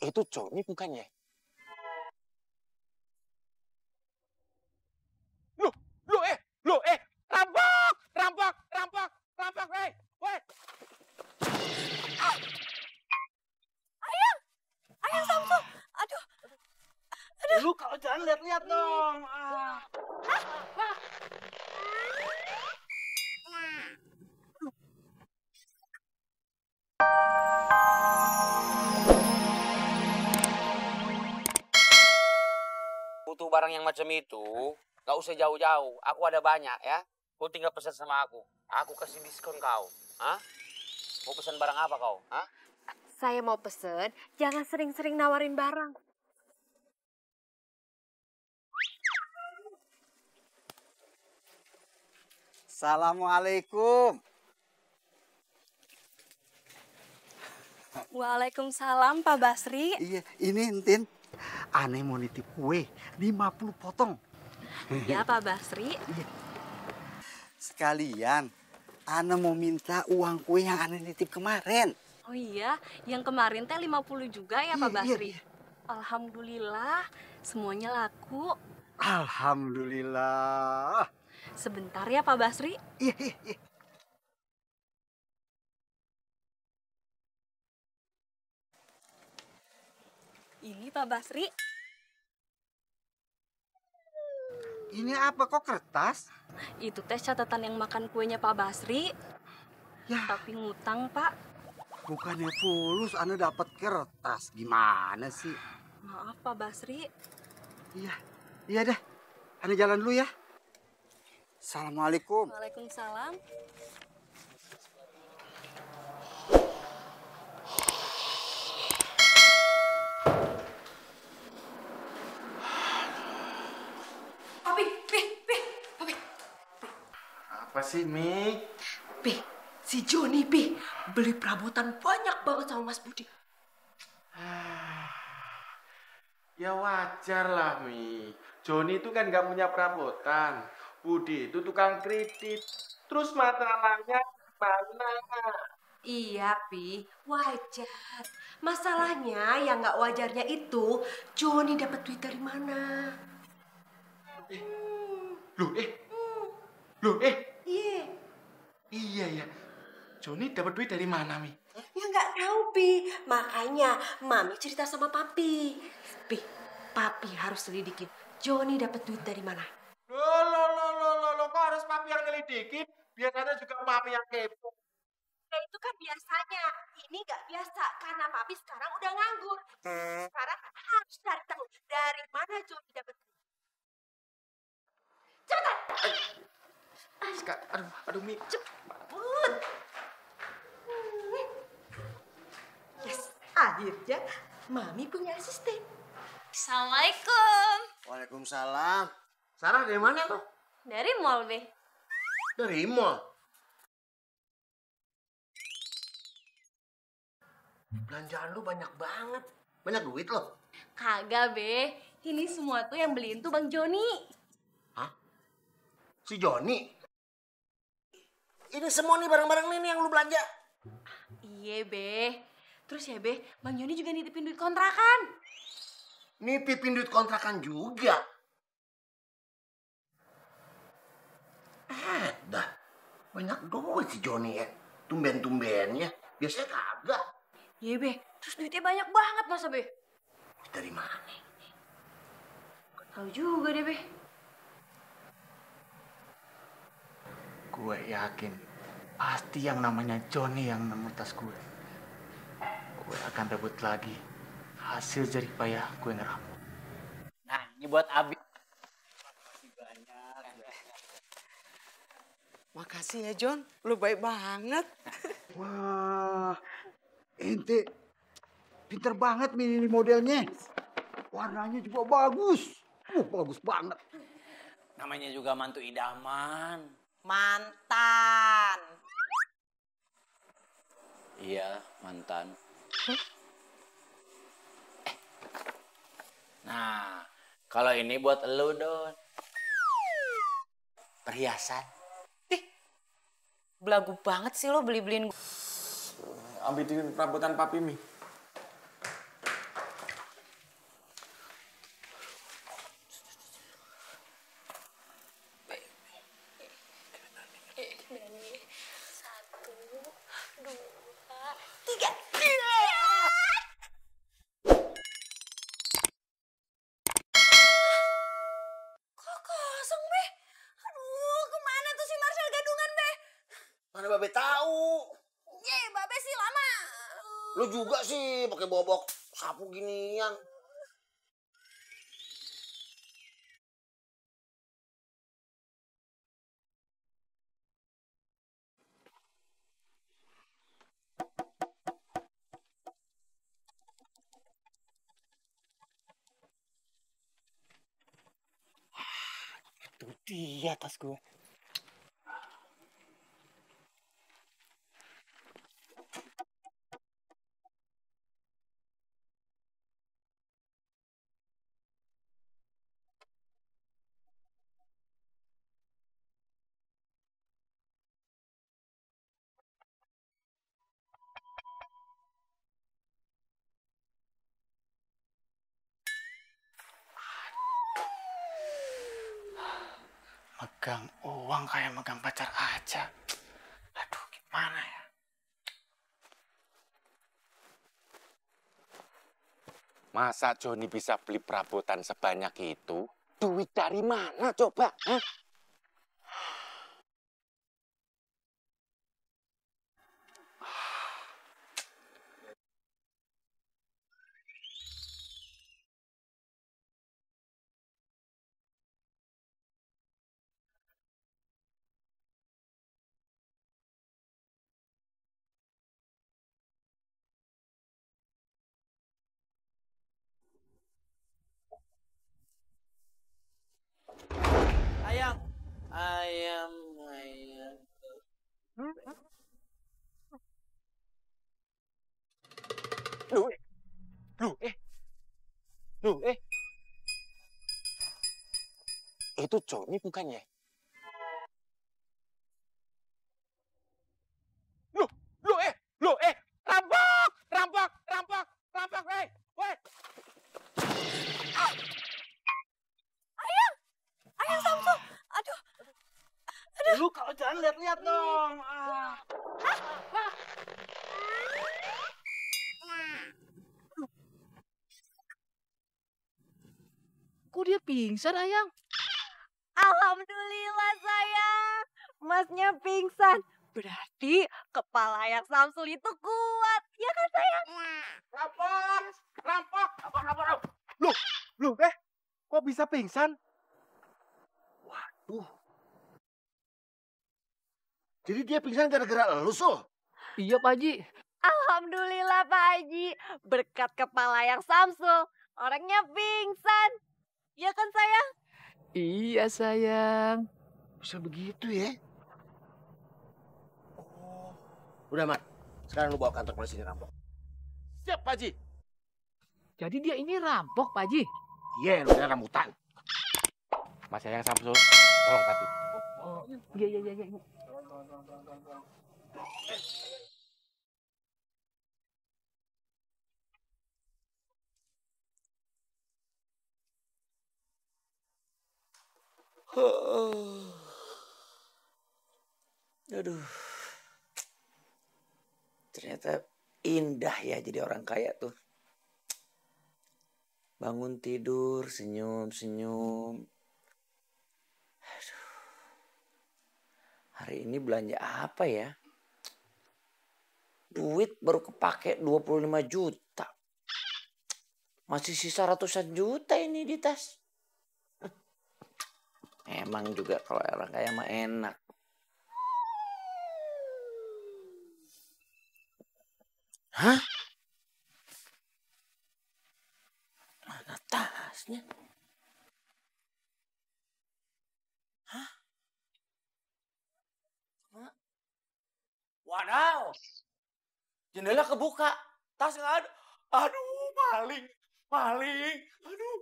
itu Joni bukannya? Rampok, woi! Ayang Samsul, aduh. Lu kalau jangan lihat-lihat dong. Butuh barang yang macam itu, gak usah jauh-jauh. Aku ada banyak ya. Kau tinggal pesan sama aku. Aku kasih diskon kau. Hah? Mau pesan barang apa kau? Hah? Saya mau pesen, jangan sering-sering nawarin barang. Assalamualaikum. Waalaikumsalam, Pak Basri. Iya, ini Entin. Aneh mau nitip kue 50 potong. Ya, Pak Basri. Iya. Sekalian, Ana mau minta uang kue yang Ana nitip kemarin. Oh iya, yang kemarin teh 50 juga ya, Pak Basri? Iya. Alhamdulillah, semuanya laku. Alhamdulillah. Sebentar ya, Pak Basri. Iya. Ini Pak Basri. Ini apa kok kertas? Itu teh catatan yang makan kuenya Pak Basri. Ya, Tapi ngutang, Pak. bukannya fulus Ana dapat kertas. Gimana sih? Maaf, Pak Basri. Iya dah. Ana jalan dulu ya. Assalamualaikum. Waalaikumsalam. Papi. Apa sih, Mi? Pi, si Joni, Pi, beli perabotan banyak banget sama Mas Budi. Ya wajar lah, Mi. Joni itu kan nggak punya perabotan. Budi itu tukang kredit. Terus masalahnya mana? Iya, Pi, wajar. Masalahnya yang nggak wajarnya itu, Joni dapat duit dari mana? Loh, Iya. iya ya. Joni dapat duit dari mana, Mi? Ya nggak tahu, Pi. Makanya Mami cerita sama Papi. Pi, Papi harus selidikin. Joni dapat duit dari mana? Loh, kok harus papi yang ngelidikin? Biasanya juga mami yang kepo. Ya itu kan biasanya. Ini nggak biasa karena Papi sekarang udah nganggur. Sekarang harus cari tahu dari mana Joni dapat duit. Cepetan. Aduh, Mi. Cepet. Yes, akhirnya Mami punya asisten. Assalamualaikum. Waalaikumsalam. Sarah dari mana tuh? Dari mall, Be. Dari mall. Belanjaan lu banyak banget. Banyak duit loh. Kagak, Be. Ini semua tuh yang beliin tuh Bang Joni. Hah? Si Joni? Ini semua nih barang-barang ini yang lu belanja. Iya, Be. Terus ya, Be, Bang Joni juga nitipin duit kontrakan. Nitipin duit kontrakan juga. Dah. Banyak duit si Joni ya. Tumben-tumbennya. Biasanya kagak. Iya, Be. Terus duitnya banyak banget, masa, Be? Dari mana? Tahu juga deh, Be. Gue yakin pasti yang namanya Joni yang nemu tas gue. Gue akan rebut lagi hasil jerih payah gue ngerampok. Nah, ini buat Abi. Makasih ya, John. Lu baik banget. Wah, ente pinter banget milih modelnya. Warnanya juga bagus. Bagus banget. Namanya juga mantu idaman. Mantan. Iya, mantan. Nah, kalau ini buat elu, Don. Perhiasan. Belagu banget sih lo beli-beliin gue. Ambilin perabotan papi, Mi. Mana Babe tahu? Babe sih lama. Lu juga sih pakai bobok sapu ginian. Itu dia tas gue. Megang uang kayak megang pacar aja. Aduh, gimana ya? Masa Joni bisa beli perabotan sebanyak itu? Duit dari mana coba? Hah? Ayam. Ayam, ayam. Loh, loh, loh, itu Joni bukan ya? Loh, rampok, rampok, rampok, rampok, weh. Ayang Samsul. Aduh. Lu kalau jalan lihat-lihat dong. Kok dia pingsan, Ayang? Alhamdulillah sayang. Masnya pingsan. Berarti kepala Ayang Samsul itu kuat. Ya kan sayang? Rampok. Lu, kok bisa pingsan? Waduh. Jadi dia pingsan gara-gara lu, Sul? Iya, Pak Haji. Alhamdulillah Pak Haji. Berkat kepala Ayang Samsul. Orangnya pingsan. Ya kan sayang? Iya, sayang. Bisa begitu ya? Udah, Mat. Sekarang lu bawa kantor polisi ini rampok. Siap, Pak Haji. Jadi dia ini rampok, Pak Haji. Iya, lu kira rambutan. Mas Ayang Samsul, tolong bantu. Oh, iya. Aduh. Ternyata indah ya jadi orang kaya tuh. Bangun tidur, senyum-senyum. Aduh. Hari ini belanja apa ya? Duit baru kepake 25 juta. Masih sisa ratusan juta ini di tas. Emang juga kalau orang kaya mah enak. Hah? Mana tasnya? Hah? Wadaw! Jendela kebuka, tas nggak ada. Aduh, maling. Aduh.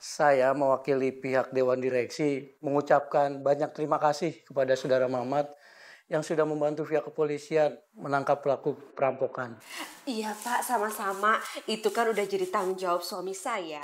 Saya mewakili pihak Dewan Direksi mengucapkan banyak terima kasih kepada Saudara Mamat yang sudah membantu pihak kepolisian menangkap pelaku perampokan. Iya Pak, sama-sama. Itu kan udah jadi tanggung jawab suami saya.